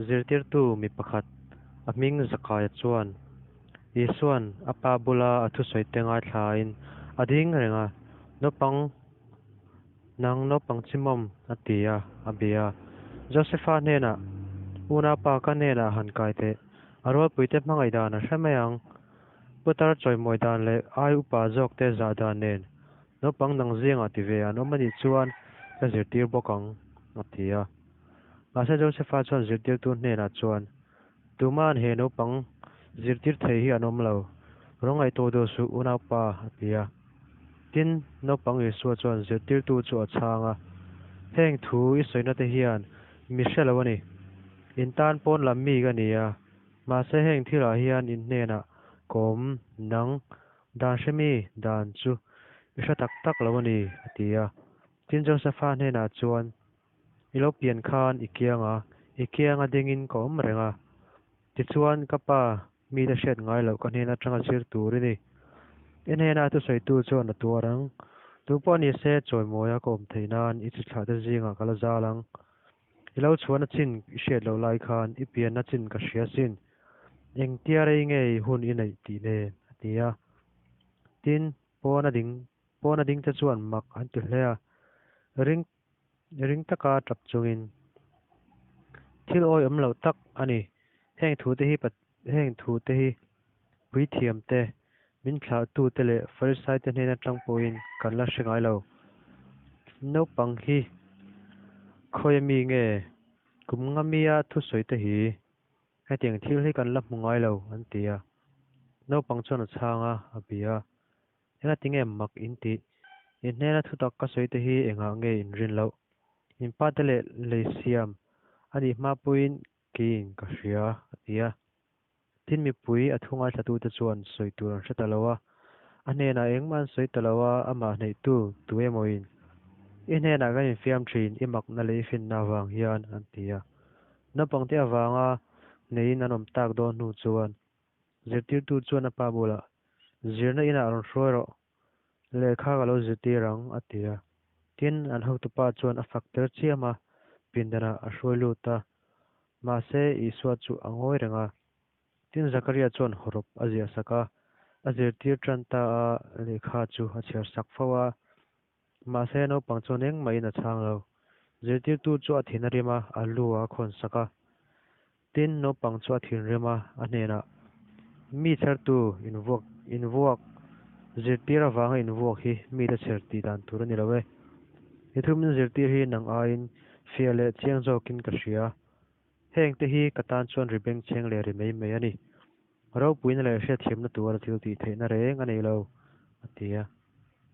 Zirtirtu mi pakhat, a hming Zakaia chuan Isuan a Pa bula a thusawite ngaithlain a ding reng a, Naupang, nang naupang chimawm, a ti a, a bia a. Josefa hnenah, Unaupa ka hnenah han kai teh, a rualpuite hmangaih dan a hre mai ang. Putar chawimawi dan leh ai upa zawkte zah dan nen naupang dang zingah ti ve an awm a nih chuan ka zirtir bawk ang, a ti a. Mahse Josefa chuan zirtirtu hnenah chuan, Tuma'n he naupang zirtir thei hi an awm lo, rawn ngaihtuah duh suh unaupa, a ti a. Tin, naupang Isua chuan zirtirtu chu a chhang a, Heng thu i sawina te hian mi hre lo a ni. In tan pawn lam mi ka ni a, mahse heng thilah hian in hnenah ka awm nang dan hre mi dan chu i hre tak tak lo a ni, a ti a. Tin, Josefa hnenah chuan, I lo pian khan i kiang a, i kianga dingin ka awm reng a. Tichuan, ka pa, mite hriat ngai loh ka hnen atanga zir tur i ni. I hnena thusawitu chuan a tuar ang. Tu pawh ni se, chawimawia ka awm theih nan i chithlah te zingah ka la zal ang. I lo chhuahna chin i hriat loh lai khan i pianna chin ka hria sin. Engtia rei nge i hun i neih tih nen, a ti a. Tin, pawna ding, pawna dingte chuan mak an ti hle a. Ring Ring taka tap chungin thil awihawm loh tak a ni. Heng thute hi heng thute hi puithiamte, min thlahtute leh Farisaite hnen atang pawhin kan la hre ngai lo. Naupang hi khawi ami nge kum nga mia thusawi te hi hetiang thil hi kan la hmu ngai lo an ti a. Naupang chuan a chhang a, a bia a. Engati nge mak in tih? In hnena thutak ka sawi te hi engah nge in rin loh? In pate leh lei siam a nih hma pawhin keiin ka hria, a ti a. Tin, mipui a thu ngaithlatute chuan sawi tur an hre ta lo a. A hnenah engmah an sawi ta lo a, amah hneihtu tu emawin, I hnenah kan infiam thin, i makna leh i finna avang hian, an ti a. Naupangte avanga hneiin an awm tak dawn hnu chuan zirtirtu chuan a pa bulah, Zirna inah rawn hruai rawh, lehkha ka lo zirtir ang, a ti a. Tin, an hotupa chuan a fak tel chiam a, pindanah a hruai lut a. Mahse, Isua chu a ngawi reng a. Tin, Zakaria chuan hawrawp a ziah sak a, a zirtir tan ta a, lehkha chu a chhiar sak fo a. Mahse, naupang chuan engmahin a chhang lo. Zirtirtu chu a thin a rim a, a lu a khawn sak a. Tin, naupang chu a thinrim a, a hnenah, Mi chhertu invuak invuak, zirtir avanga invuak hi mite chher tih dan tur a ni lo e. Ni thum in zirtir hi nang aiin fiah leh chiang zawkin ka hria. Heng te hi ka tan chuan ri bengchheng leh ri mai mai a ni. Ropuina leh hriatthiamna tura thil tih theihna reng a nei lo, a ti a.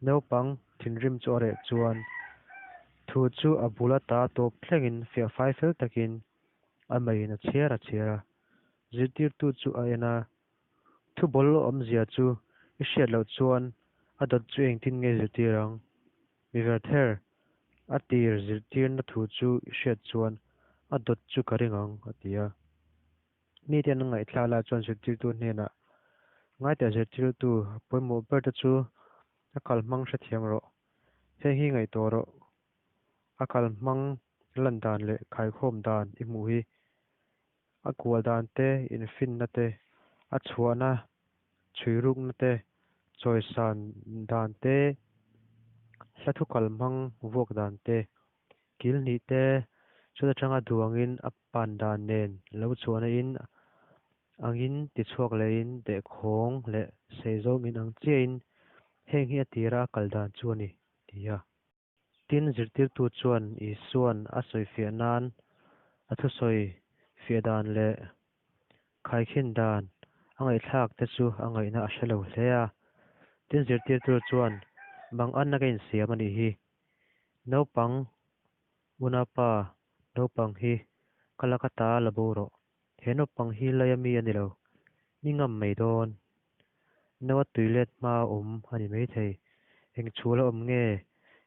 Naupang thinrim chu a reh chuan thu chu a bul ata tawp thlengin fiah fai fel takin A meiin a chhiar a chhiar a, zirtirtu chu a en a, Thu bawl awmzia chu i hriat loh chuan a dawt chu engtin nge zirtir ang? Mi verther, a tir zirtirna thu chu i hriat chuan a dawt chu ka ring ang, a ti a. Mite an ngaihthla lai chuan zirtirtu hnenah, Ngaite zirtirtu, a pawimawh ber te chu a kalhmang hrethiam rawh, heng hi ngaihtuah rawh, A kal hmang lan dan leh khaikhawm dan i hmuh hi a kual dan te, infinna te, a chhuahna, chhuirukna te, chawisan dan te, hla thu kal hmang vuak dan te, kil hnih te, chuta tanga duangin a pan dan nen lo chhuahna in angin tichhuak lehin dehkhawng leh seizawng in ang chiahin heng hi a tira a kal dan chu a ni, ti a. Tin, zirtirtu chuan Isua'n a sawifiah nan a thusawi fiah dan leh khaikhin dan a ngaihthlak te chu a ngaihna a hre lo hle a. Tin, zirtirtu chuan, Bang anna ka insiam a nih hi. Naupang, unaupa, naupang hi ka laka ta la bo rawh. He naupang hi laia mi a ni lo. Ni ngam mai dawn. Naua tui let hma a awm a ni maithei. Eng chhul a awm nge?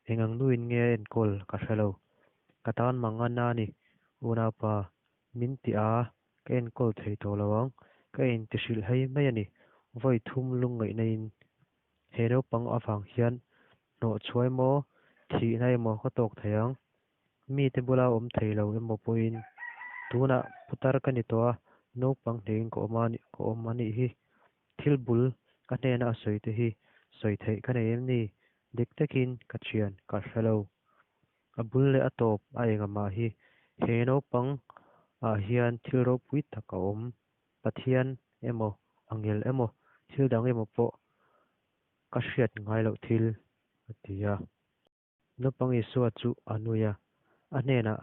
Eng ang nuin nge a enkawl ka hre lo. Ka tan mang a na ni, unaupa. Min ti a, ka enkawl thei tawh lo ang. Ka inti hrilh hei mai a ni. Vawi thum lungngaihna in he naupang avang hian hnawh chhuai maw, thihna emaw ka tawk thei ang. Mite bula awm thei lo emaw pawhin. Tunah putar ka ni tawh a, naupang hnehin ka awm a ka awm a nih hi. Thil bul ka hnena a sawi te hi sawi theih ka nei em ni? Dik takin ka thian ka hre lo. A bul leh a tawp a enga mah hi he naupang ah hian thil ropui tak a awm. Pathian emaw, angel emaw, thil dang emaw pawh ka hriat ngai loh thil, a ti a. Naupang Isua chu a nui a, a hnenah,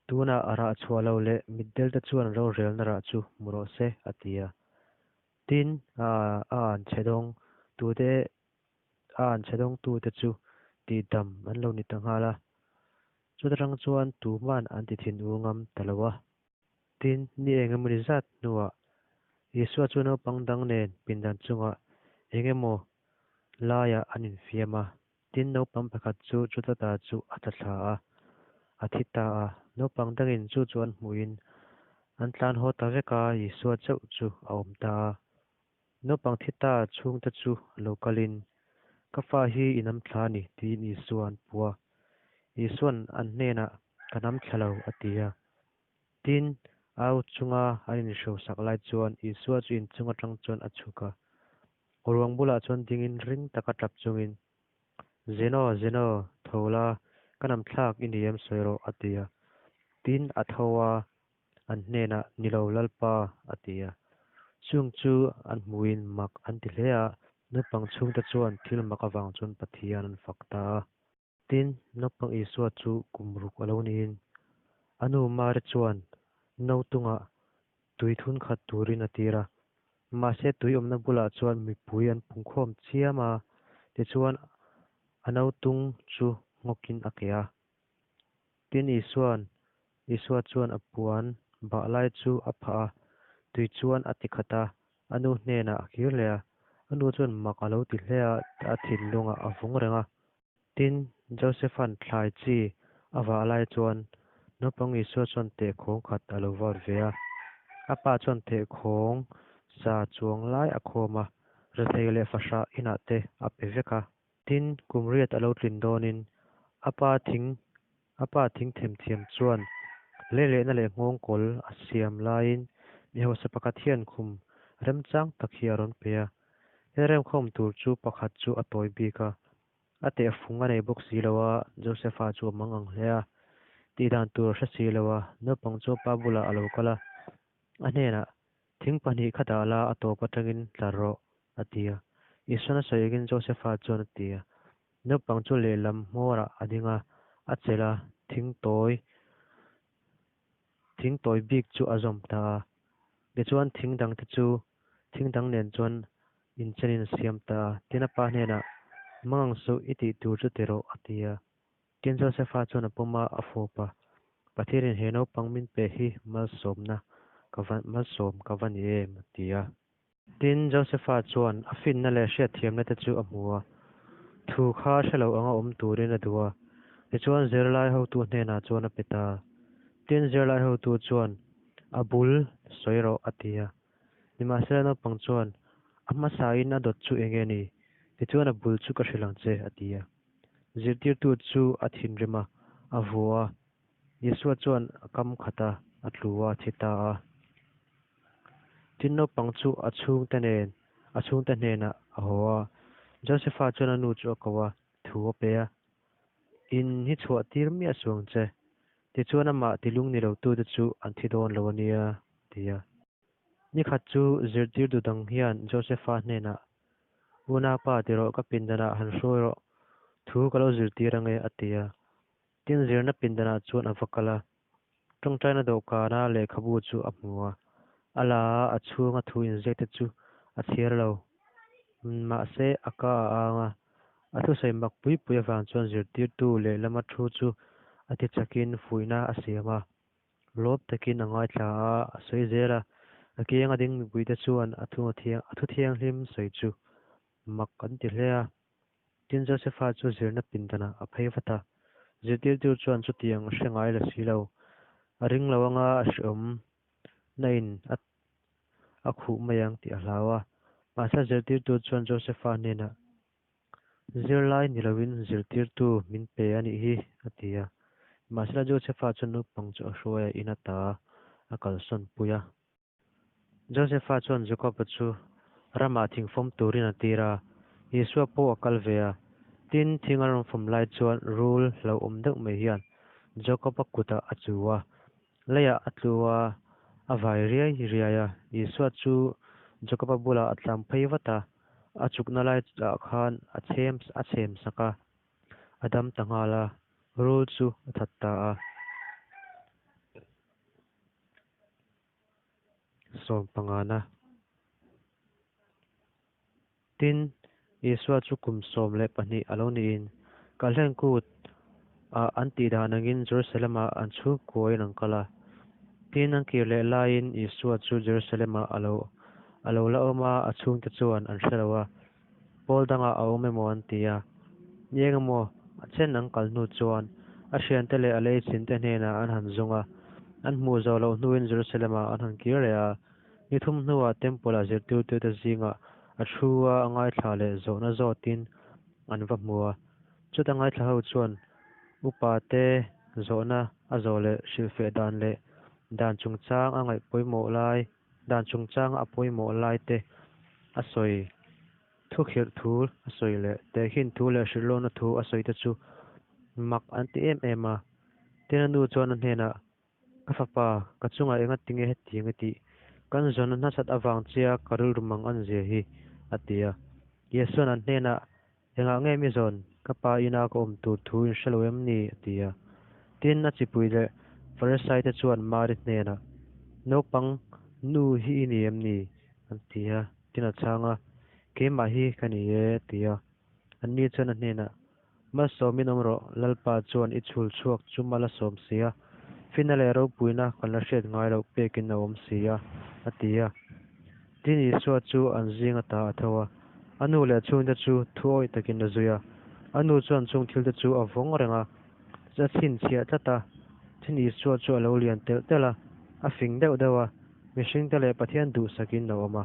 Tunah a rah chhuah loh leh mitdelte chuan rorelna rah chu hmu rawh se, a ti a. Tin, a a anchhe dawng tute a anchhe dawngtute chu tihdam an lo ni ta nghal a. Chuta tang chuan tuman an ti thin ur ngam ta lo a. Tin, ni eng emawni zat hnuah Isua chu naupang dang nen pindan chungah eng emaw laiah an infiam a. Tin, naupang pakhat chu chuta ta chu a tla thla a, a thi ta a. Naupang dangin chu chu an hmuhin an tlan haw ta vek a, Isua chauh chu a awm ta a. Naupang thi ta chhungte chu lo kalin, Ka fa hi i nam thla a ni, tiin Isua an puh a. Isua'n an hnenah, Ka nam thla lo, a ti a. Tin, au chunga an inhrosak lai chuan Isua chu inchung atang chuan a chhuk a. Ruang bulah chuan dingin ring taka tap chungin, Zeno, Zeno, tho la, ka nam thlak i ni em sawi rawh, a ti a. Tin, a tho a, an hnenah, Ni lo, Lalpa, a ti a. Chung chu an hmuhin mak an ti hle a, naupang chhungte chuan thil mak avang chuan Pathian an fak ta a. Tin, naupang Isua chu kum ruk a lo niin, a nu Mari chuan nautungah tui thun khat turin a tir a. Mahse, tui awmna bulah chuan mipui an pungkhawm chiam a, tichuan a nautung chu nghawkin a keh a. Tin, Isua'n Isua chuan a puan bah lai chu a phah a, tui chuan a ti khat a, a nu hnenah a kir leh a. A nu chuan mak a lo ti hle a, a thinlungah a vung reng a. Tin, Josepha'n thlai chi a vah lai chuan naupang Isua chuan tehkhawng khat a lo vat ve a. A pa chuan tehkhawng sa chuang lai a khawm a, rethei leh fahrah inah te a pe vek a. Tin, kum riat a lo tlin dawnin a pa thing a pa thing themthiam chuan leilehna leh nghawngkawl a siam laiin mi hausa pakhat hian khum remchang tak hi a rawn pe a. He remkhawm tur chu pakhat chu a tawi bik a, a tehfung a nei bawk si lo a, Josepha chu a mang ang hle a, tihdan tur a hre si lo a, naupang chu a pa bulah a lo kal a, a hnenah, Thing pahnih kha dah la, a tawp atangin tlar rawh, a ti a. Isuan a sawi angin Josepha chuan a ti a. Naupang chu lehlam hmawrah a ding a, a chelh a, thing tawi thing tawi bik chu a zawm ta a. Tichuan thing dangte chu thing dang nen chuan inchenin a siam ta a. Tin a pa hnenah, Mangang suh, i tih tur chu ti rawh, a ti a. Tin Josepha chuan a pawm a, a fawp a, Pathianin he naupang min pe hi malsawmna ka va malsawm ka va ni em? a ti a. Tin, Josepha chuan a finna leh hriatthiamna te chu a hmu a, thu kha hre lo anga awm turin a duh a, tichuan zirlai hotu hnenah chuan a pe ta. Tin, zirlai hotu chuan, A bul, sawi rawh, a ti a. Nimahsela naupang chuan, A hmasain a dawt chu eng nge ni? Tichuan a bul chu ka hrilh ang che, a ti a. Zirtirtu chu a thinrim a, a vua a. Isua chuan a kam khat a, a tlu a, a thi ta a. Tin, naupang chu a chhungte nen, a chhungte hnenah a haw a. Josepha chuan a nu chu a ko a, thu a pe a, In hi chhuah tir miah suh ang che. Tichuan amah tilung ni lotute chu an thi dawn lo a nia, a ti a. Nikhat chu zirtirtu dang hian Josepha hnenah, Unaupa ti rawh, ka pindanah han hruai rawh, thu ka lo zirtir ange, a ti a. Tin, zirna pindanah chuan a va kal a, Tawngtaina dawhkana lehkhabu chu a hmu a, a la a, a chhunga thu inziakte chu a chhiar lo. Mahse, a ka a ang a, a thusawi mak pui pui avang chuan zirtirtu lehlama thu chu a ti chakin fuihna a siam a. Lawm takin a ngaithla a, a sawi zel a, a kianga ding mipuite chuan a thu thianghlim sawi chu mak an ti hle a. Tin, Josepha chu zirna pindanah a phei vat a. Zirtirtu chuan chutiang a hre ngai la si lo. A ring lo anga a hreawm na in a a khuh mai ang tih a hlau a. Mahse zirtirtu chuan Josepha hnenah, Zirlai ni loin zirtirtu min pe a nih hi, a ti a. Mahsela Josepha chuan naupang chu a hruai a, in a ta a. a kalsawn pui a. Josefa chuan Jakoba chu ramah thing fawm turin a tir a, Isua pawh a kal ve a. Tin, thing a rawn fawm lai chuan rul hlauhawm deuh mai hian Jakoba kutah a chu a, leiah a tlu a, a vai riai riai a. Isua chu Jakoba bulah a tlang phei vat a, a chukna laiah khan a chhem a chhem sak a, a dam ta nghal a, rul chu a that ta a. Sawmpangana. Tin, Isua chu kum 12 a lo niin, Kalhlen Kut ah an tih dan angin Jerusalem ah an chhungkuain an kal a. Tin, an kir leh laiin Isua chu Jerusalem ah a lo a lo la awm a, a chhungte chuan an hre lo a, pawl dangah a awm emaw an ti a. Ni engemaw a chen an kal hnu chuan a thiante leh a leichinte hnenah an han zawng a, an hmuh zawh loh hnuin Jerusalem ah an han kir leh a. Ni thum hnuah Temple ah zirtirtute zingah a thu a, a ngaithla leh zawhna zawtin an va hmu a. Chuta ngaithla ho chuan upa te zawhna a zawh leh hrilhfiah dan leh dan chungchang a ngaih pawimawh lai, dan chungchanga a pawimawh lai te a sawi, thukhirh thu a sawi leh tehkhin thu leh hrilhlawkna thu a sawi te chu mak an ti em em a. Tin a nu chuan a hnenah, Ka fapa, ka chungah enga tinge hetiang i tih? Kan zawn a hnasat avang chia ka rilru mang an zia hi, a ti a. Iesuan an hnenah, Engah nge mi zawn? Ka pa ina ka awm tur thu in hre lo em ni? a ti a. Tin, a chipui leh Farisai te chuan Mari hnenah, Naupang nu hi i ni em ni? an ti a. Tin a chhang a, Keimah hi ka ni e, a ti a. Anni chuan a hnenah, Malsawmin awm rawh, Lalpa chuan i chhul chhuak chu mal a sawm si a, fina leh ropuina kan la hriat ngai loh pekin a awm si a, a ti a. Tin, Isua chu an zing ata a tho a, a nu leh a chhungte chu thu awih takin a zui a. A nu chuan chung thilte chu a vawng reng a, a chhinchhiah tlat a. Tin, Isua chu a lo lian telh telh a, a fing deuh deuh a, mihringte leh Pathian duhsakin a awm a.